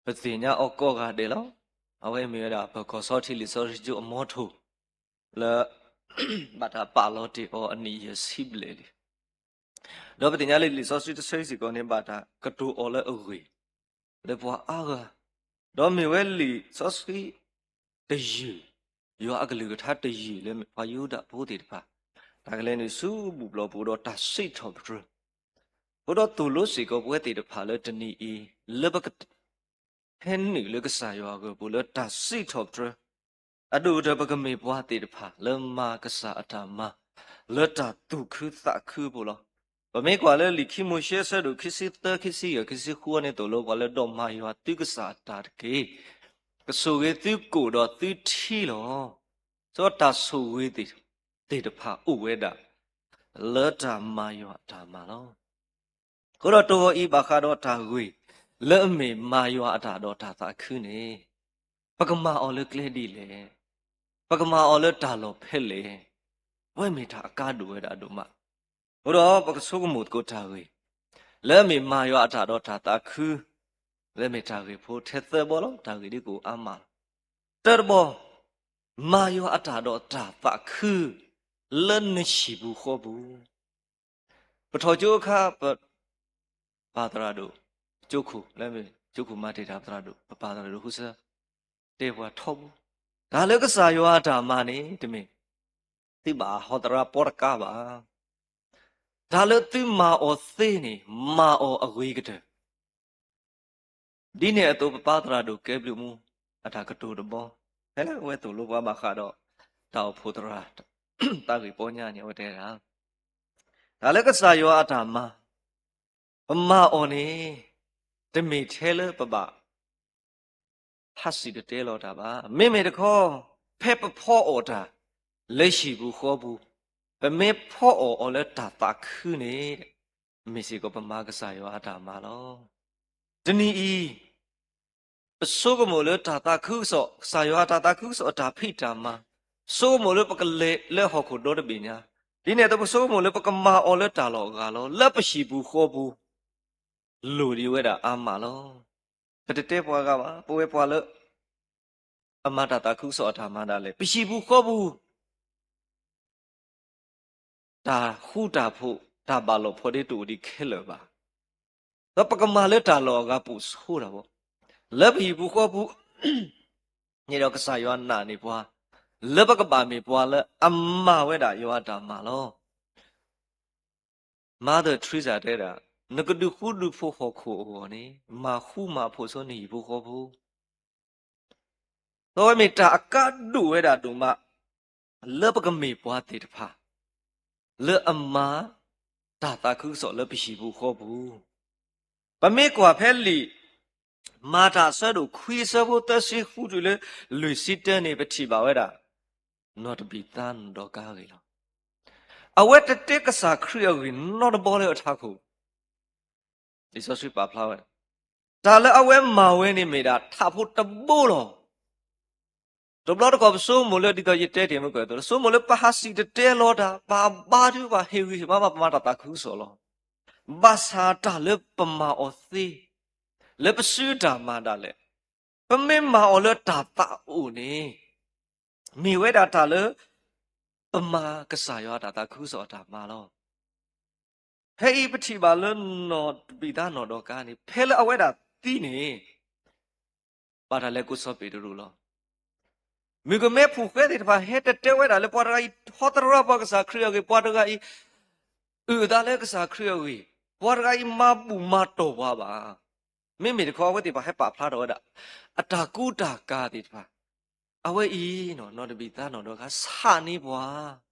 ပသ့ၣ်ညါအီၤကိးဂၤဒဲးလီၤ. အဝဲမ့ၢ်ဝဲဒၣ် ပကီၢ်စီထံလံာ်စီဆှံကၠိအမီထိၣ် လၢ ဘၣ်တၢ်ပာ်လီၤတ့ၢ်အီၤအနံၣ်ယဲၢ်ဆံဘျဲၣ်လံ. ဒီးပသ့ၣ်ညါလၢလံာ်စီဆှံတဆၢစ့ၢ်ကီးန့ၣ် ဘၣ်တၢ်ကတိၤအီၤလၢအဂ့ၢ် လၢပှၤအါဂၤ, ဒီးမ့ၢ်ဝဲလံာ်စီဆှံတယုၢ်, ယွၤအကလုၢ်ကထါတယုၢ်လၢပှၤယူဒၤဖိသ့ၣ်တဖၣ် တၢ်ကလဲၤနုာ်ဆူဘူၣ်ဘျီၣ်ပူၤဒီးတၢ်စံးထီၣ်ပတြၢၤ, အဃိဒီးသိၣ်လိစ့ၢ်ကီးပဝဲသ့ၣ်တဖၣ်လၢတနံၤအံၤ လၢပက ဟဲနုာ်လၢကစၢ်ယွၤအဂီၢ်ပူၤလၢတၢ်စံးထီၣ်ပတြၢၤ, အဒိၣ်ကတၢၢ်ပကမ့ၢ်ပှၤသ့ၣ်တဖၣ်လၢမၤကစၢ်အတၢ်မၤ လၢတၢ်သူၣ်ခုသးခုအပူၤလီၤ. ပမ့ၢ်ကွၢ်လၢလံာ်ခံမိၤၡ့အဆၢဒိၣ်ခံဆံသၢ ခံဆံယဲၢ် ခံဆံဃုန့ၣ် သိၣ်လိပှၤလၢဒီးမၤယွၤသုကစၢ်အတၢ်တက့ၢ်. ကဆိၣ်ဂ့ၤသုကိၣ်ဒီးသုထံလီၤ. ဆိတၢ်ဆိၣ်ဂ့ၤသ့ၣ်တဖၣ်အိၣ်ဝဲဒၣ် လၢတၢ်မၤယွၤအတၢ်မၤလီၤ. အဃိဒီးတဂီၤအံၤဘၣ်ဃးဒီးတၢ်ဂ့ၢ် လၢအမ့ၢ်မၤယွၤအတၢ်ဒီးတၢ်သးခုန့ၣ် ပကမၤအီၤလၢကျဲဒ်လဲၣ်, ပကမၤအီၤလၢတၢ်လီၢ်ဖဲလဲၣ်, အဝဲမ့ၢ်တၢ်အကါဒိၣ်ဝဲဒၣ်ဒိၣ်မး. အဃိဒီးပကဆိကမိၣ်သကိးတၢ်ဂ့ၢ် လၢအမ့ၢ်မၤယွၤအတၢ်ဒီးတၢ်သးခု လၢအမ့ၢ်တၢ်ဂ့ၢ်ဖိထဲသၢဘီလီၤ. တၢ်ဂ့ၢ်ဒ်ကအိၣ်အါမးလီၤ. တၢတဘီ, မၤယွၤအတၢ်ဒီးတၢ်သးခု လၢနဟံၣ်ပူၤဃီပူၤ ပထီၣ်ကၠိအခါ ပ ပၢ်သရၣ်ဒိၣ်ကၠိခိၣ် လၢမ့ၢ်ကၠိခိၣ်မၤတ့ၢ်တၢ်ပသရၣ်ဒိၣ် ပပၢ်သရၣ်ဒိၣ်ဃုစၢ တဲပှၤထီဘိ, တၢ်လၢကစၢ်ယွၤအတၢ်မၤန့ၣ် တမ့ၢ်သုဘၣ်ဟီသရၣ်ပီတကးဘၣ်. တၢ်လၢသုမၤအီၤသ့န့ၣ် မၤအီၤအဂ့ၤကတၢၢ် ဒ်န့ၣ်အသိး ပပၢ်သရၣ်ဒိၣ်ကဲဘျုးမူ အတၢ်ကတိၤတဘီ ဖဲလၢအဝဲသိၣ်လိပှၤဘၣ်ဃးဒီး တၢ်အိၣ်ဖှိၣ်သရၣ် သးဂ့ၢ်ပီညါန့ၣ် အဝဲတဲဒၣ် တၢ်လၢကစၢ်ယွၤအတၢ်မၤ ပမၤအီၤန့ၣ် တမ့ၢ်ထဲလၢပဘၣ် ဟးစံၣ်တဲၤတဲလီၤတၢ်ဘၣ်. မ့မ့ၢ်တခီ ဖဲပဖီအီၣ်တၢ် လၢဟံၣ်ပူၤဃီပူၤ, ပမ့ၢ်ဖီအီၣ်အီၤလၢတၢ်သးခုန့ၣ် မ့ၢ်စ့ၢ်ကီးပမၤကစၢ်ယွၤအတၢ်မၤလီၤ. တနံၤအံၤ ပဆိကမိၣ်လၢတၢ်သးခုကစီၣ်, ကစၢ်ယွၤတၢ်သးခုကစီၣ်အတၢ်ဖံးတၢ်မၤ, ဆိကမိၣ်လၢပကလဲၤလၢဟီၣ်ခိၣ်ဒီတဘ့ၣ်ညါ, ဒ်န့ၣ်အသိးပဆိကမိၣ်လၢပကမၤအီၤလၢတၢ်လီၢ်အဂၤလီၤ. လၢပဟံၣ်ပူၤဃီပူၤ လိၣ်ဒံးဝဲဒၣ်အါမးလီၤ. ပတတဲပှၤဂၤဘၣ်, ပဝဲပှၤလၢ အမၤတၢ်သးခုကစီၣ်အတၢ်မၤဒၣ်လဲာ် ပဟံၣ်ပူၤဃီပူၤ တၢ်ဃူတၢ်ဖိး တၢ်ဘၣ်လိာ်ဖိးဒ့တအိၣ်ဒံးခဲလၢာ်ဘၣ်. ဒီးပကမၤလၢတၢ်လီၢ်အဂၤပိာ်ဆိတၢ်ဘၣ်. လၢပဟံၣ်ပူၤဃီပူၤ န့ၣ်ဒီးကစၢ်ယွၤနာ်န့ၢ်ပှၤ လၢပကဘၣ်မ့ၢ်ပှၤလၢအမၤဝဲဒၣ်ယွၤအတၢ်မၤလီၤ. Mother Teresa တဲဒၣ်, နကဒုးဃူဒုးဖိးဟီၣ်ခိၣ်အဂီၢ်န့ၣ် မၤဃူမၤဖိးဆိနဟံၣ်ဖိဃီဖိ ဒီးအဝဲမ့ၢ်တၢ်အကါဒိၣ်ဝဲဒၣ်ဒိၣ်မး လၢပကမ့ၢ်ပှၤသ့ၣ်တဖၣ် လၢအမၤတၢ်သးခုကစီၣ်လၢပဟံၣ်ပူၤဃီပူၤ. ပမ့ၢ်ကွၢ်ဖဲလံာ် မၤတၢ်အဆၢဒိၣ်ခွံအဆၢဖိသၢဆံဃုတုၤလၢလွံၢ်ဆံတၢန့ၣ် ပထံၣ်ဘၣ်ဝဲဒၣ် နီၢ်တဘံၣ်သါနီၢ်ဒီကၤအဂ့ၢ်လီၤ. အဝဲတတဲကစၢ်ခရံာ်အဂ့ၢ်နီတဘီလၢအထးခိၣ် လံာ်စီဆှံပာ်ဖျါဝဲ, တၢ်လၢအဝဲမၤဝဲန့ၣ်မ့ၢ်ဒၣ်ထးဖိတဘိလီၤ. တဘျီတခီၣ်ပဆိကမိၣ်လၢဒ်သိးယတဲတ့ၢ်မုၢ်ကၢၢ်အသိး ဆိကမိၣ်လၢပဟးစံၣ်တဲၤတဲလီၤတၢ် ပှၤဘါထုကဖၣ် ဟ့ၣ်ဂံၢ်ဟ့ၣ်ဘါဘၣ်ပမၤတၢ်သးခုကစီၣ်လီၤ. ဘၣ်ဆၣ်တၢ်လၢပမၤအီၤသ့ လၢပစုတၢ်မၤဒၣ်လဲာ် ပမ့ၢ်မၤအီၤလၢတၢ်သးအိၣ်န့ၣ် မ့ၢ်ဝဲဒၣ်တၢ်လၢ ပမၤကစၢ်ယွၤတၢ်သးခုကစီၣ်အတၢ်မၤလီၤ. ဖဲအံၤပထံၣ်ဘၣ်လၢနီၢ်တဘံၣ်သါနီၢ်ဒီကၤန့ၣ် ဖဲလၢအဝဲဒၣ်သံန့ၣ် ဘၣ်တၢ်လဲၤကိးစီၤပ့းတရူးလီၤ. မုၣ်ကမဲဖိဃဲသ့ၣ်တဖၣ်ဟဲတတဲဝဲဒၣ်လၢပှၤတဂၤအံၤ ဟီသရၣ်ပှၤကစၢ်ခရံာ်အဂ့ၢ် ပှၤတဂၤအံၤ အုၣ်အသးလၢကစၢ်ခရံာ်အဂ့ၢ် ပှၤတဂၤအံၤမၤဘူၣ်မၤတီၢ်ပှၤဘၣ်. မ့မ့ၢ်တခီ အဝဲသ့ၣ်တဖၣ်ဟဲပာ်ဖျါထီၣ်ဝဲဒၣ် အတၢ်ကူတၢ်ကၤသ့ၣ်တဖၣ် အဝဲအံၤ နီၢ်တဘံၣ်သါနီၢ်ဒီကၤ ဆှၢန့ၢ်ပှၤ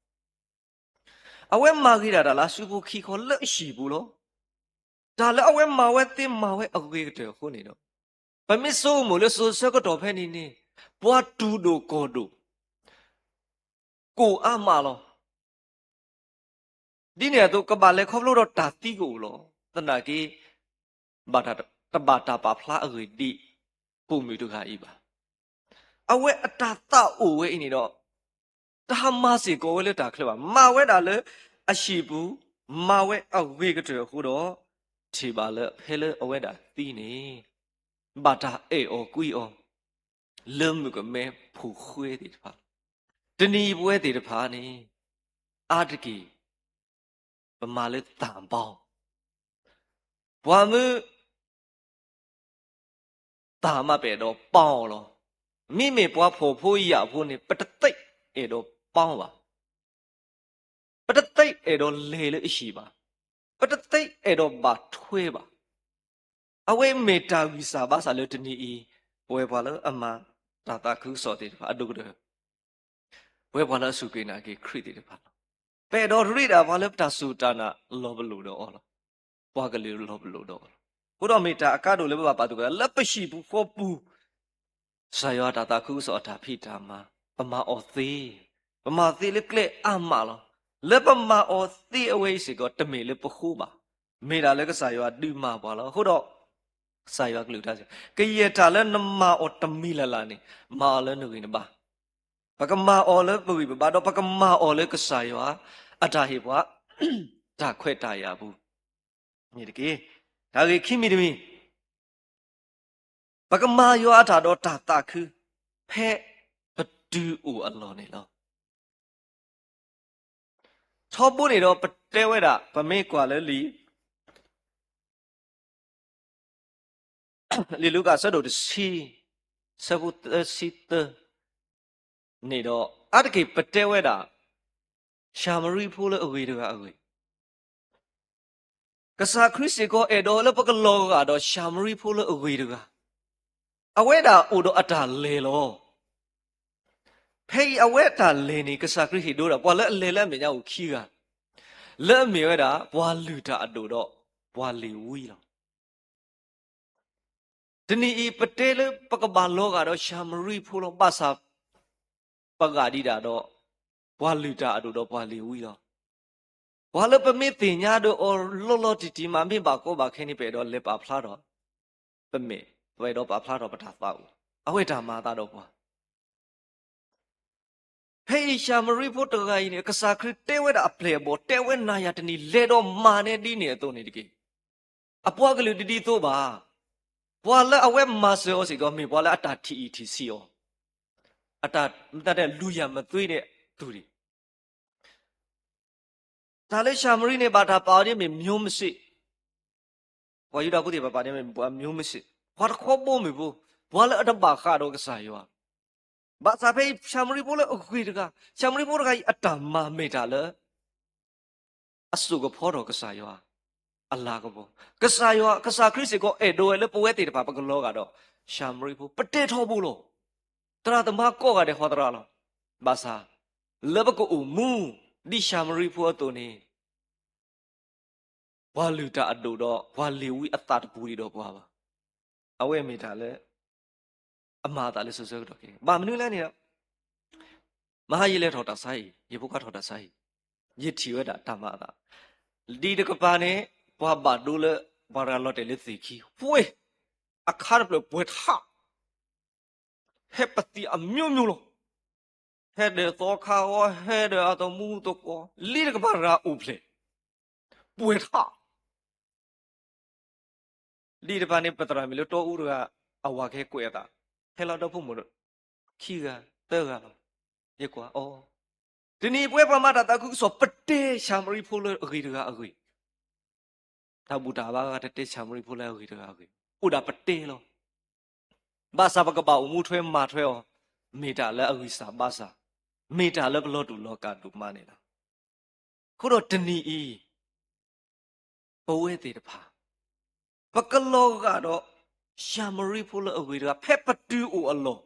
အဝဲမၤဂ့ၤဒၣ်တၢ်လၢအစုဖိခံခီလၢအဟံၣ်ပူၤလီၤ. တၢ်လၢအဝဲမၤဝဲသ့မၤဝဲအဂ့ၤကတၢၢ်အဃိန့ၣ်ဒီး ပမ့ၢ်ဆိကမိၣ်လၢစိၤဆၢကတီၢ်ဖဲန့ၣ်န့ၣ် ပှၤတူၢ်ဒိၣ်ကီၢ်ဒိၣ် ကိၣ်အါမးလီၤ. ဒ်န့ၣ်အသိး ကဘၣ်လဲၤခီဖျိဒီးတၢ်သံကအိၣ်လီၤ. သနာ်က့ ဘၣ်တၢ် တဘၣ်တၢ်ပာ်ဖျါအဂ့ၢ်ဒ် ပိာ်မုၣ်တဂၤအံၤဘၣ်. အဝဲအတၢ်သးအိၣ်ဝဲအံၤန့ၣ်ဒီး တၢ်မၤစ့ၢ်ကီးဝဲလၢတၢ်ချၢဘၣ်. မၤဝဲဒၣ်လၢအဟံၣ်ပူၤ မၤဝဲအဂ့ၤကတၢၢ်အဃိဒီး ထံၣ်ဘၣ်လၢဖဲလၢအဝဲဒၣ်သံန့ၣ် ဘၣ်တၢ်အဲၣ်အီၤကွံအီၤ လၢမုၣ်ကမဲဖိဃဲသ့ၣ်တဖၣ်လီၤ. တနံၤအံၤပဝဲသ့ၣ်တဖၣ်န့ၣ် အါတက့ၢ် ပမၤလၢသၣ်ဘီ, ပှၤမ့ၢ် သၣ်မးပအဲၣ်ဒိးပီအီၤလီၤ. မ့မ့ၢ်ပှၤဖှီၣ်ဖိယာ်ဖိန့ၣ် ပတသ့အဲၣ်ဒိးပီဘၣ်. ပတသ့အဲၣ်ဒိးလဲၤလၢအဟံၣ်ဘၣ်. ပတသ့အဲၣ်ဒိးဘၣ်ထွဲဘၣ်. အဝဲမ့ၢ်တၢ်ဂံၢ်စၢ်ဘါစၢ်လၢတနံၤအံၤ ပဝဲပှၤလၢအမၤတၢ်သးခုကစီၣ်သ့ၣ်တဖၣ်အဒိၣ်ကတၢၢ် ပဝဲပှၤလၢအစူၢ်က့ၤနာ်က့ၤခရံာ်သ့ၣ်တဖၣ်လီၤ. ပအဲၣ်ဒိးရ့ဒၣ်ပှၤလၢပတၢ်စူၢ်တၢ်နာ်လီၤပလိာ်ဒီးအီၤလီၤ. ပှၤကလုာ်လီၤပလိာ်ဒီးအီၤလီၤ. အဃိဒီးမ့ၢ်တၢ်အကါဒိၣ်လၢပဘၣ်ပာ်သူၣ်ပာ်သး လၢပဟံၣ်ပူၤဃီပူၤ ကစၢ်ယွၤတၢ်သးခုကစီၣ်အတၢ်ဖံးတၢ်မၤ ပမၤအီၤသ့, ပမၤသ့လၢကျဲအါမးလီၤ. လၢပမၤအီၤသ့အဝဲအံၤစ့ၢ်ကီး တမ့ၢ်လၢပဃိဘၣ်, မ့ၢ်ဒၣ်လၢကစၢ်ယွၤဒုးမၤပှၤလီၤ. အဃိဒီး ကစၢ်ယွၤကလုၢ်ကထါစ့ၢ်, ကယဲၢ်တၢ်လၢနမၤအီၤတမံၤလၢ်လၢ်န့ၣ် မၤအီၤလၢနဂံၢ်နဘါ, ပကမၤအီၤလၢပဂံၢ်ပဘါ ဒီးပကမၤအီၤလၢကစၢ်ယွၤအတၢ်ဟ့ၣ်ပှၤ တၢ်ခွဲးတၢ်ယာ်အပူၤန့ၣ်တက့ၢ်. တၢ်ဂ့ၢ်ခံမံၤတမံၤ ပကမၤယွၤအတၢ်ဒီးတၢ်သးခု ဖဲပတုၤအိၣ်အလီၢ်န့ၣ်လီၤ. ထီဘိန့ၣ်ဒီးပတဲဝဲဒၣ် ပမ့ၢ်ကွၢ်လၢလံာ် လံာ်လူၤကၣ်အဆၢဒိၣ်တဆံ အဆၢဖိသၢဆံသၢန့ၣ်ဒီး အါတက့ၢ်ပတဲဝဲဒၣ် ၡၤမရံဖိလၢအဂ့ၤတဂၤအဂ့ၢ် ကစၢ်ခရံာ်စ့ၢ်ကီးအဲၣ်ဒိးလၢပကလီၤဂာ်ဒီးၡၤမရံဖိလၢအဂ့ၤတဂၤ, အဝဲဒၣ်အိၣ်ဒီးအတၢ်လဲၤလီၤ. ဖဲအံၤအဝဲအတၢ်လဲၤန့ၣ် ကစၢ်ခရံာ်ဟ့ၣ်ဒိဝဲဒၣ် ပှၤလၢအလဲၤလၢအမဲာ်ညါအိၣ်ခံဂၤ, လၢအမ့ၢ်ဝဲဒၣ် ပှၤလုၢ်တၢ်အဒိၣ်ဒီးပှၤလ့ၤဝံလီၤ. တနံၤအံၤပတဲလၢပကဘၣ်လီၤဂာ်ဒီးၡၤမရံဖိလီၤ. ဘၣ်ဆၣ် ပဂာ်ဒံးဒၣ်ဒီး ပှၤလုၢ်တၢ်အဒိၣ်ဒီးပှၤလ့ၤဝံလီၤ. ပှၤလၢပမ့ၢ်သ့ၣ်ညါဒီးအီၤလီၤလီၤတံၢ်တံၢ်မး မ့ၢ်ဘၣ်ကီဘၣ်ခဲန့ၣ် ပအဲၣ်ဒိးလဲၤပာ်ဖျါထီၣ် ပမဲာ်, ပအဲၣ်ဒိးပာ်ဖျါထီၣ်ပတၢ်သးအိၣ်, အဝဲတၢ်မၤအသးဒီးပှၤ ဖဲအံၤၡၤမရံဖိတဂၤအံၤန့ၣ် ကစၢ်ခရံာ်တဲဝဲဒၣ်အပျဲၢ်အဘီၣ်, တဲဝဲနၤယၤတနံၤ လဲၤဒီးမၤန့ၢ်ဒ်န့ၣ်အသိးန့ၣ်တက့ၢ်. အပှၤကလုာ်တဒ်သိးဘၣ်. ပှၤလၢအဝဲမၤစၢၤအီၤစ့ၢ်ကီး မ့ၢ်ပှၤလၢအတၢ်ထံၣ်အံၣ်ထံၣ်ဆံးအီၤ, အတၢ်မတၤတဲလူၤယၤမသွ့န့ၢ်သူဒံး တၢ်လၢၡၤမရံန့ၣ် ဘၣ်တၢ်ပာ်အီၤဒ်မ့ၢ် မျိုးမစ့ၢ်, ပှၤယူဒၤဖိသ့ၣ်တဖၣ်ပာ်န့ၣ်မ့ၢ် မျိုးမစ့ၢ်, ပှၤတခီဘိမုၢ်ဖိ, ပှၤလၢအတဘၣ်ဃးဒီးကစၢ်ယွၤ, ဘၣ်ဆၣ်ဖဲအံၤၡၤမရံဖိလၢအဂ့ၤတဂၤ, ၡၤမရံဖိတဂၤအံၤအတၢ်မၤမ့ၢ်တၢ်လၢ အစိာ်ကဖီထီၣ်ကစၢ်ယွၤအလၤကပီၤ, ကစၢ်ယွၤ, ကစၢ်ခရံာ်စ့ၢ်ကီးအဲၣ်ဒိးဝဲလၢပဝဲသ့ၣ်တဖၣ် ပကလီၤဂာ်ဒီးၡၤမရံဖိ ပတဲထီဘိလီၤ. သရၣ်သမါကိးဂၤဒဲးဃီသရၣ်လီၤ. ဘၣ်ဆၣ် လၢပကအိၣ်မူဒ်ၡၤမရံဖိအသိးန့ၣ် ပှၤလုၢ်တၢ်အဒိၣ်ဒီးပှၤလ့ၤဝံအသးတပူၤဒံးဒီးပှၤဘၣ်. အဝဲမ့ၢ်တၢ်လၢ အမၤအသးလၢစိၤဆၢကတီၢ်ခဲအံၤ ဘၣ်မနုၤလဲၣ်န့ၣ်ဒီး မဟါယလဲၤထီၣ်တၢ်ဆါဟံၣ်, ယဖိခွါထီၣ်တၢ်ဆါဟံၣ်, ယထံၣ်ဝဲဒၣ်တၢ်မၤအသး ဒ်တကပၤန့ၣ် ပှၤဘၣ်ဒိလၢ ပှၤတဂၤလီၤတဲာ်လၢသ့ၣ်ခံ ဝ့ၢ် အခါတဖျၢၣ်ပှဲၤထး ဟဲပသံးအမျိုးမျိုးလီၤ. ဟဲဒီးသီခါဂီၤ, ဟဲဒီးအသမူသကိး, လံတကပၤတဂၤအိၣ်ဖျဲၣ်, ပှဲၤထး ဒ်တဖၣ်န့ၣ် ပသရၣ်မုၣ်လၢတီအူတဂၤ အဝၤကဟဲကွဲးအသး, ဟဲလီၤဒီဖိမိၢ် ခံဂၤ သၢဂၤလီၤ. ယကွၢ်အီၤ, တနံၤပဝဲပှၤမၤတၢ်သးခုကစီၣ် ပတဲၡၤမရံဖိလၢအဂ့ၤတဂၤအဂ့ၢ်, တၢ်ဘူၣ်တၢ်ဘါဂၤတတဲၡၤမရံဖိလၢအဂ့ၤတဂၤအဂ့ၢ်, အိၣ်ဒၣ်ပတဲလီၤ. ဘၣ်ဆၣ်ပကဘၣ်အိၣ်မူထွဲမၤထွဲအီၤ, မ့ၢ်တၢ်လၢအဂံၢ်စၢ်ဘါစၢ်, မ့ၢ်တၢ်လၢပလီၤတူာ်လီၤကာ်ဒိၣ်မးန့ၣ်လီၤ. အဃိဒီးတနံၤအံၤ ပဝဲသ့ၣ်တဖၣ် ပကလီၤဂာ်ဒီး ၡၤမရံဖိလၢအဂ့ၤတဂၤ ဖဲပတုၤအိၣ်အလီၢ်,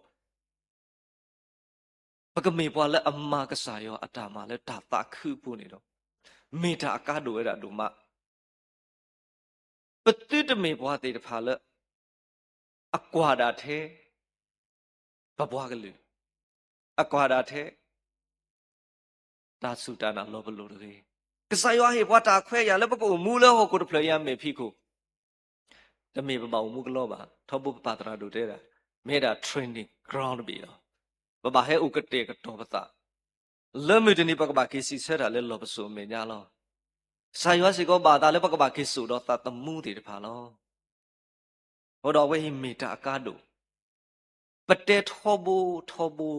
ပကမ့ၢ်ပှၤလၢအမၤကစၢ်ယွၤအတၢ်မၤလၢတၢ်သးခုအပူၤန့ၣ်ဒီး မ့ၢ်တၢ်အကါဒိၣ်ဝဲဒၣ်ဒိၣ်မး. ပသုတမ့ၢ်ပှၤသ့ၣ်တဖၣ်လၢ အကွၢ်ဒၣ်ထဲ ပပှၤကလုာ်, အကွၢ်ဒၣ်ထဲ တၢ်စူၢ်တၢ်နာ်လီၤပလိာ်တဂ့ၤ. ကစၢ်ယွၤဟ့ၣ်ပှၤတၢ်ခွဲးယာ်လၢပကအိၣ်မူလၢဟီၣ်ခိၣ်တဖျၢၣ်အံၤအမဲာ်ဖံးခိၣ်, တမ့ၢ်ပဘၣ်အိၣ်မူကလီဘၣ်. ထီဘိပပၢ်သရၣ်ဒိၣ်တဲဒၣ် မ့ၢ်ဒၣ် training ground တဘ့ၣ်လီၤ. ပဘၣ်ဟဲအိၣ်ကတဲာ်ကတီၤပသး, လၢမုၢ်တနံၤပကဘၣ်က့ၤစံးဆၢတၢ်လၢလီၢ်ပစိာ်အမဲာ်ညါလီၤ. ကစၢ်ယွၤစ့ၢ်ကီးဘၣ်သးလၢပကဘၣ်က့ၤစိာ်ဒီးသးသမူသ့ၣ်တဖၣ်လီၤ. အဃိဒီးအဝဲအံၤမ့ၢ်တၢ်အကါဒိၣ်, ပတဲထီဘိထီဘိ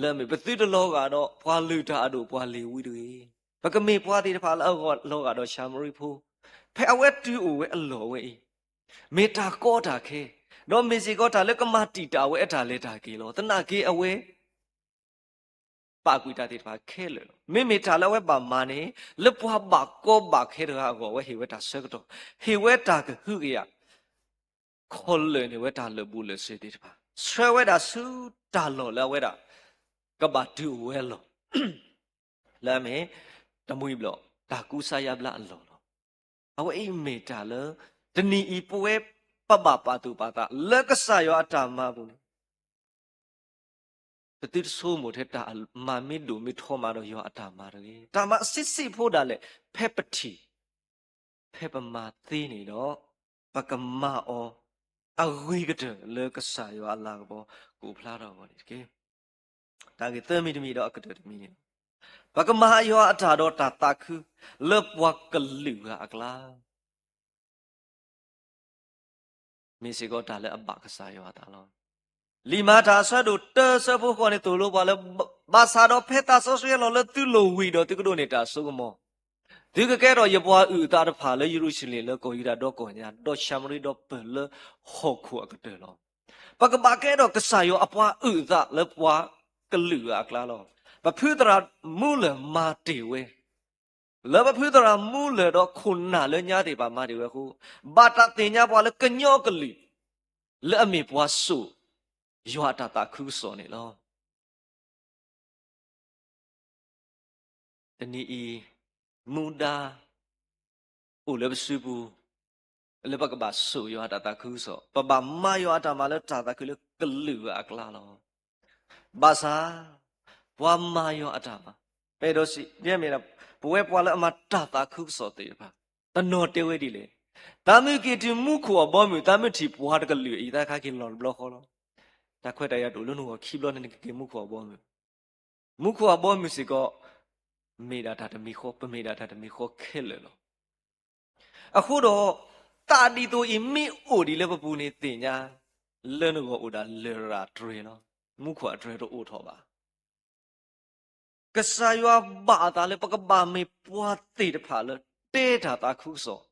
လၢအမ့ၢ် ပသုတလီၤဂာ်ဒီးပှၤလုၢ်တၢ်အဒိၣ်ပှၤလ့ၤဝံတဂ့ၤ. ပကမ့ၢ်ပှၤသ့ၣ်တဖၣ်လၢအဂီၢ်လီၤဂာ်ဒီးၡၤမရံဖိ, ဖဲအဝဲတုၤအိၣ်ဝဲအလီၢ်ဝဲအံၤ, မ့ၢ်တၢ်ကီတၢ်ခဲ, ဒီးမ့ၢ်စ့ၢ်ကီးတၢ်လၢကမၤတံာ်တာ်ဝဲအတၢ်လဲၤတၢ်က့ၤလီၤ. သနာ်က့အဝဲ ပာ်ကွံာ်တၢ်သ့ၣ်တဖၣ်ခဲလၢာ်လီၤ. မ့မ့ၢ်တၢ်လၢအဝဲဘၣ်မၤန့ၣ်, လၢပှၤဘၣ်ကီဘၣ်ခဲတဂၤအဂီၢ် အဝဲဟ့ၣ်ဝဲတၢ်ဆၢကတီၢ်, ဟ့ၣ်ဝဲတၢ်ကဟုကယာ်, ခီၣ်လၢာ်န့ၢ်ဝဲတၢ်လၢာ်ဘူၣ်လၢာ်စ့ၤသ့ၣ်တဖၣ်, ဆှၢဝဲဒၣ်ဆူတၢ်လီၢ်လၢအဝဲဒၣ် ကဘၣ်တုၤအိၣ်ဝဲအလီၢ် လၢအမ့ၢ် တမှံဘျီၣ် တၢ်ကူစါယါဘျါအလီၢ်လီၤ. အဝဲအံၤမ့ၢ်တၢ်လၢ တနံၤအံၤပဝဲပဘၣ်ပာ်သူၣ်ပာ်သးလၢကစၢ်ယွၤအတၢ်မၤအပူၤန့ၣ် ပသုတဆိကမိၣ်ထဲတၢ်မၤမ့ၢ်ဒိၣ်မ့ၢ်ထီမၤဒီးယွၤအတၢ်မၤတဂ့ၤ. တၢ်မၤအဆံးဆံးဖိဒၣ်လဲာ် ဖဲပထံၣ် ဖဲပမၤသ့န့ၣ်ဒီး ပကမၤအီၤအဂ့ၤကတၢၢ်လၢကစၢ်ယွၤအလၤကပီၤကအိၣ်ဖျါထီၣ်အဂီၢ်န့ၣ်တက့ၢ်. တၢ်ဂ့ၢ်သၢမံၤတမံၤဒီးအကတၢၢ်တမံၤန့ၣ်လီၤ. ပကမၤယွၤအတၢ်ဒီးတၢ်သးခု လၢပှၤကလုာ်ဂၤအကျါ မ့ၢ်စ့ၢ်ကီးတၢ်လၢအဘၣ်ကစၢ်ယွၤအသးလီၤ. လံာ်မၤတၢ်အဆၢဒိၣ်တၢအဆၢဖိဃိးန့ၣ် သိၣ်လိပှၤလၢ ဘၣ်ဆၣ်ဒီးဖဲသးစီဆှံဟဲလီၤလၢသုလိၤဝံၤဒီး သုကဒိးန့ၢ်တၢ်စိကမီၤ, သုကကဲထီၣ်ယပှၤအုၣ်အသးတဖၣ်လၢယရူၤၡလ့ၣ် လၢကီၢ်ယူဒၤဒီကီၢ်ညါ ဒီးၡၤမရံဒီးပၢၢ်လၢဟီၣ်ခိၣ်အကတၢၢ်လီၤ. ပကဘၣ်ကဲထီၣ်ကစၢ်ယွၤအပှၤအုၣ်အသးလၢပှၤကလုာ်ဂၤအကျါလီၤ. ပဖုသရၣ်မူလၢၢ်မၤတ့ၢ်ဝဲ လၢပဖုသရၣ်မူလၢၢ်ဒီးခိၣ်နၢ်လၢညါသ့ၣ်တဖၣ်မၤတ့ၢ်ဝဲအဃိ, ဘၣ်တၢ်သ့ၣ်ညါပှၤလၢကညီကလုာ် လၢအမ့ၢ်ပှၤစိာ်ယွၤအတၢ်သးခုကစီၣ်န့ၣ်လီၤ. တနံၤအံၤ မူဒါ အိၣ်လၢပစုပူၤ လၢပကဘၣ်စိာ်ယွၤအတၢ်သးခုကစီၣ်, ပဘၣ်မၤယွၤအတၢ်မၤလၢတၢ်သးခုလၢကလုာ်ဂၤအကျါလီၤ. ဘၣ်ဆၣ် ပှၤမၤယွၤအတၢ်မၤ ပအဲၣ်ဒိးစံး မ့ၢ် ပဝဲပှၤလၢအမၤတၢ်သးခုကစီၣ်သ့ၣ်တဖၣ် တနီၤတဲဝဲဒ်လဲၣ်, သးမုၢ်က့ၤတုၤမူခိၣ်အဘီအမုၢ် သးမုၢ်ထံၣ်ပှၤတကလုာ်အံၤ သးခါက့ၤလီၤတဘျီဃီလီၤ. တၢ်ခွဲးတၢ်ယာ်တအိၣ်လၢနဂီၢ်ခံဘျီန့ၣ် နကက့ၤမူခိၣ်အဘီအမုၢ်. မူခိၣ်အဘီအမုၢ်စ့ၢ်ကီး မ့ၢ်ဒၣ်တၢ်တမံၤဃီ ပမ့ၢ်ဒၣ်တၢ်တမံၤဃီခဲလၢာ်လီၤ. အဃိဒီး သးဒ်သိးအံၤမ့ၢ်အိၣ်ဒံးလၢပပူၤန့ၣ် သ့ၣ်ညါ လၢနဂီၢ်အိၣ်ဒၣ်လရာ်တြဲၤလီၤ. မူခိၣ်အတြဲၤတအိၣ်ထီၣ်ဘၣ်. ကစၢ်ယွၤဘၣ်အသးလၢပကဘၣ်မ့ၢ်ပှၤသ့ၣ်တဖၣ်လၢတဲတၢ်သးခုကစီၣ်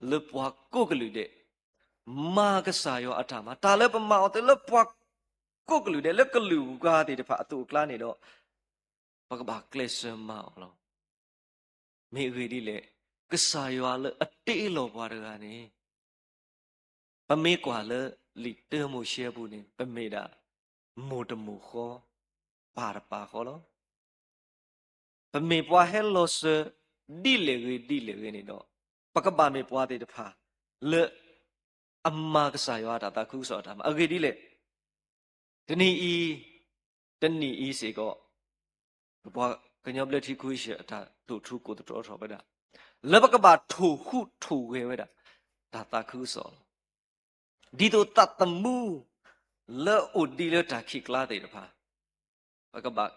လၢပှၤကိးကလုာ်ဒဲး, မၤကစၢ်ယွၤအတၢ်မၤ တၢ်လၢပမၤအီၤသ့လၢပှၤကိးကလုာ်ဒဲး လၢကလုာ်ဂၤသ့ၣ်တဖၣ်အသိးအကျါန့ၣ်ဒီး ပကဘၣ်ကျဲးစၢးမၤအီၤလီၤ. မ့ၢ်အဂ့ၢ်ဒ်လဲၣ်, ကစၢ်ယွၤလၢအတ့လီၤပှၤတဂၤန့ၣ် ပမ့ၢ်ကွၢ်လၢလံာ်တၢမိၤၡ့အပူၤန့ၣ် ပမ့ၢ်ဒၣ်မိၢ်တမိၢ်ဃီ, ပၢ်တပၢ်ဃီလီၤ. ပမ့ၢ်ပှၤဟဲလီၤစၢၤဒ်လဲၣ်ဂ့ၤဒ်လဲၣ်ဂ့ၤန့ၣ်ဒီး ပကဘၣ်မ့ၢ်ပှၤသ့ၣ်တဖၣ်လၢ အမၤကစၢ်ယွၤအတၢ်သးခုကစီၣ်အတၢ်မၤ အဂ့ၢ်ဒ်လဲၣ်. တနံၤအံၤ, တနံၤအံၤစ့ၢ်ကီး ပပှၤကညီဘျၢထံခဝ့ၡၢၣ်အတၢ်သိၣ်ထူကိၢ်သတြီထီၣ်ဝဲဒၣ် လၢပကဘၣ်ထိၣ်ဟူးထိၣ်ဂဲၤဝဲဒၣ် တၢ်သးခုကစီၣ်လီၤ. ဒ်သိးသးသမူ လၢအအိၣ်ဒံးလၢတၢ်ခံးကျါသ့ၣ်တဖၣ် ပကဘၣ်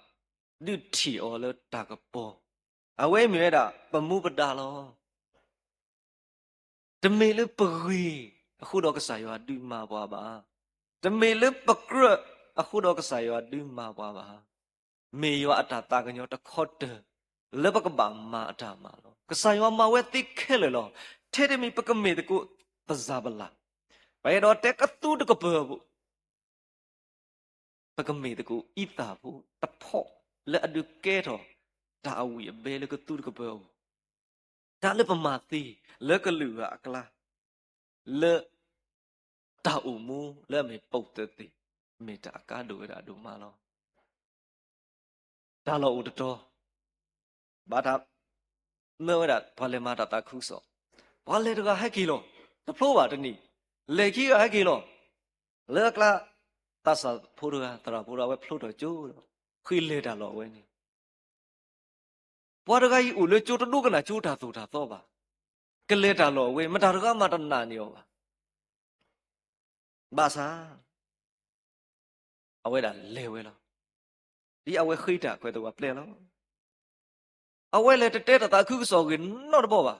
ဒုးထံၣ်အီၤလၢတၢ်ကပီၤ, အဝဲမ့ၢ်ဝဲဒၣ် ပမူပဒါလီၤ. တမ့ၢ်လၢပဂ့ၤအဃိဒီးကစၢ်ယွၤဒုးမၤပှၤဘၣ်. တမ့ၢ်လၢပကြၢးအဃိဒီးကစၢ်ယွၤဒုးမၤပှၤဘၣ်. မ့ၢ်ယွၤအတၢ်သးကညီၤတခီတၢၢ် လၢပကဘၣ်မၤအတၢ်မၤလီၤ. ကစၢ်ယွၤမၤဝဲသ့ခဲလၢာ်လီၤ. ထဲတမံၤပကမ့ၢ်သကိးပစၢ်ပလၢ်, ပအဲၣ်ဒိးတဲကသူတကပၢၤအပူၤ ပကမ့ၢ်သကိးအံသၣ်ဖိတဖီၣ် လၢအဒုးကဲထီၣ်တၢ်အဝံၣ်အဘဲလၢကသူတကပၢၤအပူၤ, တၢ်လၢပမၤသ့လၢကလုာ်ဂၤအကျါ, လၢတၢ်အိၣ်မူလၢအမ့ၢ်ပိာ်သၢသ့ၣ်, မ့ၢ်တၢ်အကါဒိၣ်ဝဲဒၣ်အဒိၣ်မးလီၤ. တၢ်လီၢ်အိၣ်တတီၤ ဘၣ်တၢ်မၢဝဲဒၣ် ပှၤလဲၤမၤတၢ်သးခုကစီၣ်, ပှၤလဲၤတဂၤဟဲက့ၤလီၤ, တဖျိဘၣ်တနံၤ, လဲၤခံဂၤဟဲက့ၤလီၤ, လၢအကျါ သးစၢ်ဖိတဂၤ သရၣ်ဖိတဂၤ အဝဲဖျိထီၣ်ကၠိဒီး ဃ့လဲၤတၢ်လီၢ်အဝဲန့ၣ် ပှၤတဂၤအံၤအိၣ်လၢကၠိတဒိကနၣ်ကၠိတၢ်သိၣ်တၢ်သီဘၣ်, ကလဲၤတၢ်လီၢ်အဝဲ မတၤတဂၤမးတနာ်န့ၢ်အီၤဘၣ်. ဘၣ်ဆၣ် အဝဲဒၣ်လဲၤဝဲလီၤ. ဒ်အဝဲဃ့တၢ်ခွဲးသဝးပျဲလီၤ. အဝဲလဲၤတတဲတၢ်သးခုကစီၣ်ဂ့ၤနီတဘီဘၣ်.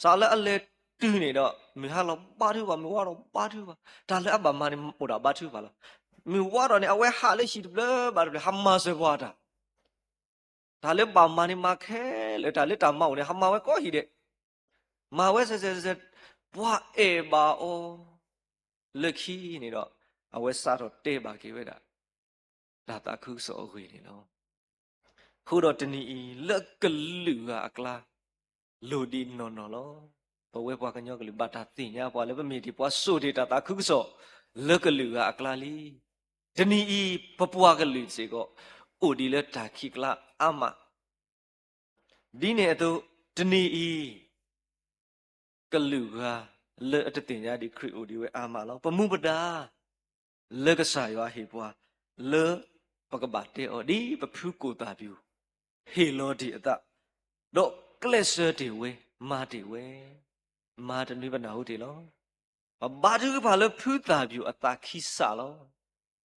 စးလၢအလဲၤ တုၤန့ၣ်ဒီး မုၢ်ဟါလီၤဘါထုကဖၣ်, မုၢ်ဝါဒီးဘါထုကဖၣ်, တၢ်လၢအဘၣ်မၤန့ၣ်အိၣ်ဒီးဘါထုကဖၣ်လီၤ. မုၢ်ဝါဒီးန့ၣ် အဝဲဟးလၢဟံၣ်တဖျၢၣ်ဘၣ်တဖျၢၣ် ဟးမၤစၢၤပှၤတၢ်, တၢ်လၢဘၣ်မၤန့ၣ်မၤခဲလၢာ်, တၢ်လၢတၢ်မၤအိၣ်န့ၣ် ဟးမၤဝဲကိးဟံၣ်ဒဲး, မၤဝဲစဲးစဲးစဲး, ပှၤအဲၣ်ဘၣ်အီၤ, လၢခံန့ၣ်ဒီး အဝဲစးထီၣ်တဲဘၣ်က့ၤဝဲဒၣ် တၢ်သးခုကစီၣ်အဂ့ၢ်န့ၣ်လီၤ. အဃိဒီးတနံၤအံၤ လၢကလုာ်ဂၤအကျါ လိၣ်ဒံးနီၢ်နီၢ်လီၤ. ပဝဲပှၤကညီကလုာ်ဘၣ်တၢ်သ့ၣ်ညါပှၤလၢပမ့ၢ်ဒံးပှၤစိာ်တ့ၢ်တၢ်သးခုကစီၣ် လၢကလုာ်ဂၤအကျါလံ. တနံၤအံၤ ပပှၤကလုာ်စ့ၢ်ကီး အိၣ်ဒံးလၢတၢ်ခံးကျါအါမး ဒ်န့ၣ်အသိး တနံၤအံၤ ကလုာ်ဂၤလၢအတသ့ၣ်ညါဒံးခရံာ်အိၣ်ဒံးဝဲအါမးလီၤ. ပမူပဒါ လၢကစၢ်ယွၤဟ့ၣ်ပှၤ လၢပကဘၣ်တဲအီၤ ဒ်ပဖုကိၣ်သၣ်ပျူၤ ဟ့ၣ်လီၤတ့ၢ်အသး, ဒီးကျဲးစၢးတ့ၢ်ဝဲ, မၤတ့ၢ်ဝဲ, မၤတနွံပနၢ်ဟူတ့ၢ်လီၤ. ပဘါထုကဖၣ်လၢဖုသၣ်ပျူၤအသးခံစးလီၤ.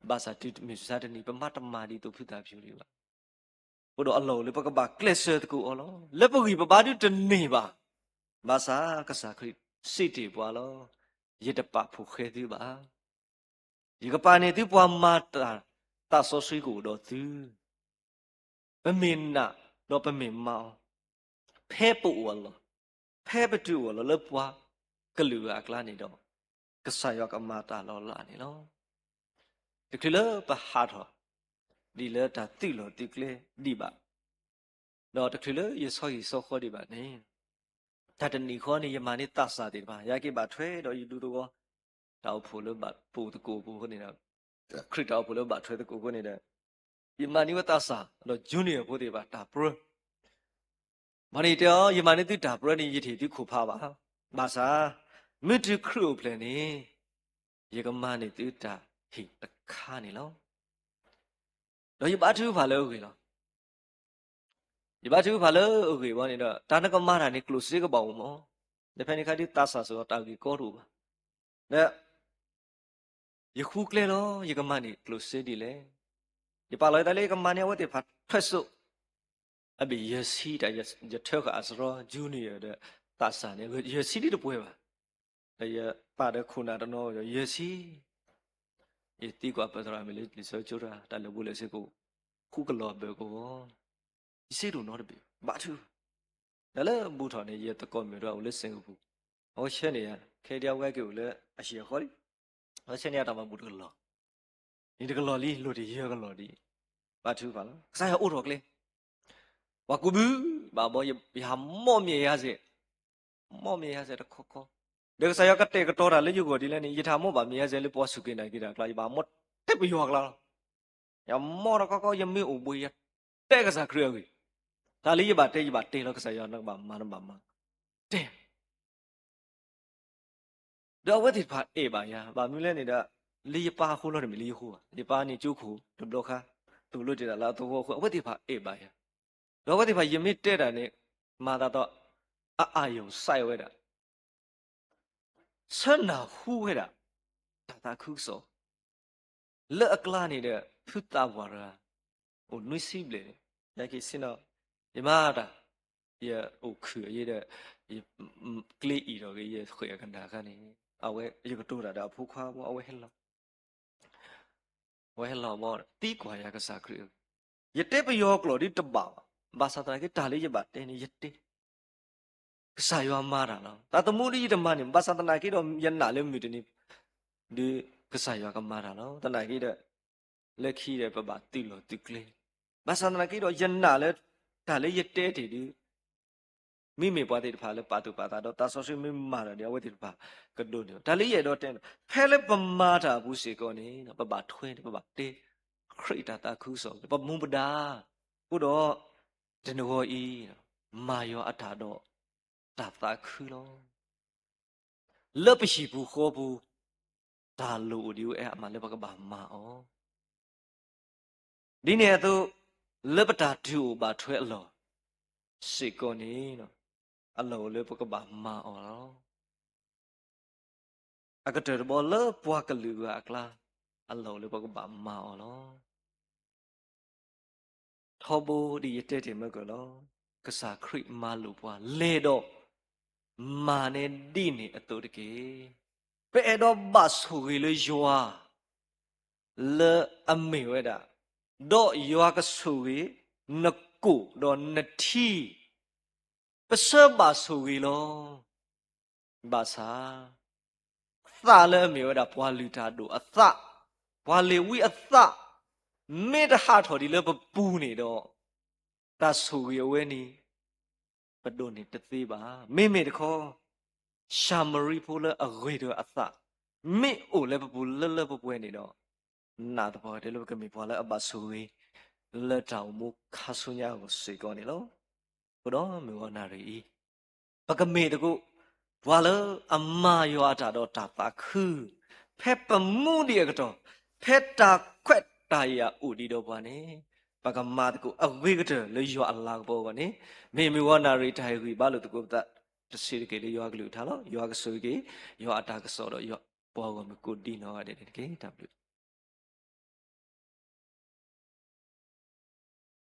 ဘၣ်ဆၣ်တုၤမုၢ်မဆါတနံၤ ပမၤတမၤဒ်သိးဖုသၣ်ပျူၤဒံးဘၣ်. အဃိဒီးအလီၢ်အိၣ်လၢပကဘၣ်ကျဲးစၢးသကိးအီၤလီၤ. လၢပဂံၢ်ပဘါဒုတန့ၢ်ဘၣ်. ဘၣ်ဆၣ်ကစၢ်ခရံာ်စံးတ့ၢ်ပှၤလီၤ. ယတပာ်ဖှိၣ်ဃဲသုဘၣ်. ယကပာ်န့ၢ်သုပှၤမၤတၢ်, သးစီဆှံကအိၣ်ဒီးသု ပမ့ၢ်နာ်ဒီးပမ့ၢ်မၤအီၤ, ဖဲပအိၣ်အလီၢ်, ဖဲပတုၤအိၣ်အလီၢ်လၢပှၤကလုာ်ဂၤအကျါန့ၣ်ဒီး ကစၢ်ယွၤကမၤတၢ်လီၤလးန့ၣ်လီၤ. တချုးလၢပဟးထီၣ်ဒ်လၢတၢ်သုးလီၢ်သုးကျဲဒံးဘၣ်, ဒီးတချုးလၢယဆီဟံၣ်ဆီဃီဒံးဘၣ်န့ၣ်, တၢ်တနံၤဃီန့ၣ် ယမၤန့ၢ်သးစၢ်သ့ၣ်တဖၣ် ယက့ၤဘၣ်ထွဲဒီးယဒူသဝီ တၢ်အိၣ်ဖှိၣ်လၢဘၣ်ပိာ်သကိးအပူၤန့ၣ်ဒီး, ခရံာ်တၢ်အိၣ်ဖှိၣ်လၢဘၣ်ထွဲသကိးအဃိန့ၣ်ဒီး, ယမၤန့ၢ်ဝဲသးစၢ်ဒီး junior ဖိသ့ၣ်တဖၣ်တၢ်ပြၢ မ့ၢ်န့ၣ်တဲအီၤ ယမၤန့ၢ်သုတၢ်ပြၢန့ၣ် ယတဟ့ၣ်သုခိၣ်ဖးဘၣ်. ဘၣ်ဆၣ် မ့ၢ်တုၤခရံာ်အိၣ်ဖျဲၣ်န့ၣ် ယကမၤန့ၢ်သုတၢ်ဟ့ၣ်တခါန့ၣ်လီၤ. ဒီးယဘါထုကဖၣ်လၢအဂ့ၢ်လီၤ. ယဘါထုကဖၣ်လၢအဂ့ၢ်ဘၣ်န့ၣ်ဒီး တၢ်နကမၤတၢ်န့ၣ် ကျိၣ်စ့ကဘၣ်အိၣ်မး. ဒီးဖဲန့ၣ်ခါဒ်သးစၢ်စ့ၢ်ကီး တၢ်ဂ့ၢ်ကီတအိၣ်ဘၣ်. ဒီး ယဃုကျဲလီၤ ယကမၤန့ၢ်ကျိၣ်စ့ဒ်လဲၣ်. ယပာ်လီၤယသးလၢယကမၤန့ၢ်အဝဲသ့ၣ်တဖၣ်ထွဲစိး အဘ့ၣ်ယဲၢ်ဆံ တၢ်ယထၢဃာ်အစရီ junior ဒီးသးစၢ်န့ၣ် ယဲၢ်ဆံဒ်တပှဲၤဘၣ်. ဒီးယပာ်ဒီးခိၣ်နၢ်တနီၤဒီးယဲၢ်ဆံ, ယသံကွၢ်ပသရၣ်မုၣ်လၢလံာ်စီဆှံကၠိတၢ် တၢ်လၢာ်ဘူၣ်လၢာ်စ့ၢ်ကီး ဃုကလီၤဘၢၣ်ကဝီၤ, ယစ့တအိၣ်နီတဘ့ၣ် ဘါထုကဖၣ်. တၢ်လၢဘူၣ်ထီၣ်န့ၣ် ယသကိးမုၣ်တဂၤအိၣ်လၢစ့ၢ်ကပူၤ, အဝဲဆှၢန့ၢ်ယၤ ခဲဒံးအဝဲက့ၤအိၣ်လၢအဟံၣ်အဃီလံ, အဝဲဆှၢန့ၢ်ယၤတၢ်မၤဘူၣ်တကလီၤ, န့ၣ်တကလီၤလံ လိၣ်တ့ၢ်ယဲၢ်ကလီၤဒံး, ဘါထုကဖၣ်လီၤ ကစၢ်ယွၤအိးထီၣ်ကျဲ ပှၤကူးဘုးဘၣ်ဘီ ယဟးမီၣ်မ့ၢ်ယၤစဲး, မီၣ်မ့ၢ်ယၤစဲးတခီခီ, ဒီးကစၢ်ယွၤကတဲာ်ကတီၤတၢ်လၢယဂီၢ်ဒ်လဲၣ်န့ၣ် ယတဟးမီၣ်ဘၣ်မ့ၢ်ယၤစဲးလၢပှၤစူၢ်က့ၤနာ်က့ၤတၢ်အကျါ, ယဘၣ်မီၣ်တဲပယီၤအကျါလီၤ. ယမီၣ်တခီခီ ယမ့ၢ်အိၣ်ဘှံး ယတဲကစၢ်ခရံာ်အဂ့ၢ်, တၢ်လၢယဘၣ်တဲ ယဘၣ်တဲလီၤ ကစၢ်ယွၤနကဘၣ်မၤနဘၣ်မၤ, တဲ ဒီးအဝဲသ့ၣ်တဖၣ်အဲၣ်ဘၣ်ယၤ, ဘၣ်မနုၤလဲၣ်န့ၣ်ဒီး လၢယပၢ်အဃိလီၤတမ့ၢ်လၢယဃိဘၣ်, ယပၢ်န့ၣ်ကၠိခိၣ်တဘျီခါ, သိၣ်လိတ့ၢ်တၢ်လၢအသဝီအဃိ အဝဲသ့ၣ်တဖၣ်အဲၣ်ဘၣ်ယၤ, ဒီးအဝဲသ့ၣ်တဖၣ် ယမ့ၢ်တဲတၢ်န့ၣ် မၤသးဒီး အအာရုံစိုက်ဝဲဒၣ် ဆၢနၢ်ဟူဝဲဒၣ် တၢ်သးခုကစီၣ် လၢအကျါန့ၣ်ဒီး ဖုသးပှၢ်တဂၤ အိၣ်နွံဆံဘျဲၣ်န့ၣ်, ယက့ၤဆ့ၣ်နီၤ, ယမၤတၢ်, ယအိၣ်ခုၣ်အံၤဒီး ယကျ့အံၤဒီးဂ့ၤ ယဃဲၣ်အကနၣ်ခါန့ၣ်, အဝဲယကတိၤတၢ်ဒီးအဖိခွါဘီ အဝဲဟဲလီၤ, အဝဲဟဲလီၤဘီ သံကွၢ်ယၤကစၢ်ခရံာ်အဂ့ၢ်, ယတဲပယီၤကျိာ်ဒ်တဘၣ်ဘၣ်, ဘၣ်ဆၣ်သနာ်က့ တၢ်လၢယဘၣ်တဲန့ၣ် ယတဲ ကစၢ်ယွၤမၤတၢ်လီၤ. တၢ်သမူဒ်ယတမၤန့ၣ် ဘၣ်ဆၣ်သနာ်က့ဒီး ယနာ်လၢမုၢ်တနံၤ ဒ်ကစၢ်ယွၤကမၤတၢ်လီၤ. သနာ်က့ဒီး လၢခံဒီး ပဘၣ်သုးလီၢ်သုးကျဲ, ဘၣ်ဆၣ်သနာ်က့ဒီး ယနာ်လၢ တၢ်လၢယတဲတ့ၢ်ဒ် မ့မ့ၢ်ပှၤသ့ၣ်တဖၣ်လၢပာ်သူၣ်ပာ်သးဒီးသးစီဆှံမ့ၢ်မၤတၢ်ဒီး အဝဲသ့ၣ်တဖၣ်ကဒိးန့ၢ်, တၢ်လၢယအဲၣ်ဒိးတဲန့ၣ် ဖဲလၢပမၤတၢ်အပူၤစ့ၢ်ကီးန့ၣ် ပဘၣ်ထွဲန့ၣ် ပဘၣ်တဲ ခရံာ်တၢ်သးခုကစီၣ် ပမူပဒါ, အဃိဒီး တနံၤအံၤ မၤယွၤအတၢ်ဒီး တၢ်သးခုလီၤ. လၢပဟံၣ်ပူၤဃီပူၤ တၢ်လိၣ်အိၣ်ဒံးဝဲအါမးလၢပကဘၣ်မၤအီၤ, ဒ်န့ၣ်အသိး လၢပတၢ်တုၤအိၣ်ဘၣ်ထွဲအလီၢ်စ့ၢ်ကီးန့ၣ် အလီၢ်အိၣ်လၢပကဘၣ်မၤအီၤလီၤ. အကတၢၢ်တဘီလၢပှၤကလုာ်ဂၤအကျါ အလီၢ်အိၣ်လၢပကဘၣ်မၤအီၤလီၤ. ထီဘိဒ်ယတဲတ့ၢ်မ့ၢ်ကလီၤ, ကစၢ်ခရံာ်မၤလိာ်ပှၤလဲၤဒီး မၤန့ၢ်ဒ်န့ၣ်အသိးတက့ၢ်. ပအဲၣ်ဒိးဘၣ်ဆိၣ်ဂ့ၤလၢယွၤ လၢအမ့ၢ်ဝဲဒၣ်, ဒီးယွၤကဆိၣ်ဂ့ၤနကိာ်ဒီးနထံ, ပဆၢဘၣ်ဆိၣ်ဂ့ၤလီၤ. ဘၣ်ဆၣ် သးလၢအမ့ၢ်ဝဲဒၣ်ပှၤလုၢ်တၢ်ဒိၣ်အသး, ပှၤလ့ၤဝံအသး, မ့ၢ်တဟးထီၣ်ဒံးလၢပပူၤန့ၣ်ဒီး, တၢ်ဆိၣ်ဂ့ၤအဝဲန့ၣ် ပဒိးန့ၢ်တသ့ဘၣ်. မ့မ့ၢ်တခီ ၡၤမရံဖိလၢအဂ့ၤတၢၢ်အသး မ့ၢ်အိၣ်လၢပပူၤလၢလၢပှဲၤပှဲၤန့ၣ်ဒီး, နာ်သပှၢ်ကတၢၢ်လၢပကမ့ၢ်ပှၤလၢအဘၣ်ဆိၣ်ဂ့ၤ လၢတၢ်အိၣ်မူခါဆူညါအဂီၢ်စ့ၢ်ကီးန့ၣ်လီၤ. အဃိဒီးမုၢ်ဂီၤနၣ်ရံၣ်အံၤ, ပကမ့ၢ်သကိး ပှၤလၢအမၤယွၤအတၢ်ဒီးတၢ်သးခု, ဖဲပမူဒံးအကတီၢ်, ဖဲတၢ်ခွဲးတၢ်ယာ်အိၣ်ဒံးဒီးပှၤန့ၣ်, ပကမၤသကိးအဂ့ၤကတၢၢ်လၢယွၤအလၤကပီၤအဂီၢ်န့ၣ်, မ့ၢ်မုၢ်ဂီၤနၣ်ရံၣ်တၢ်ဟ့ၣ်ဂံၢ်ဘါလိာ်သကိးပသး တဆံးတက့ၢ်လၢယွၤကလုၢ်ကထါလီၤ. ယွၤကဆိၣ်ဂ့ၤက့ၤ ယွၤအတၢ်ကစီၣ်ဒီးယွၤပှၤဂီၢ်မုၢ်ကိးဒံနီၢ်ဂၤဒဲးန့ၣ်တက့ၢ်. တၢ်ဘျုး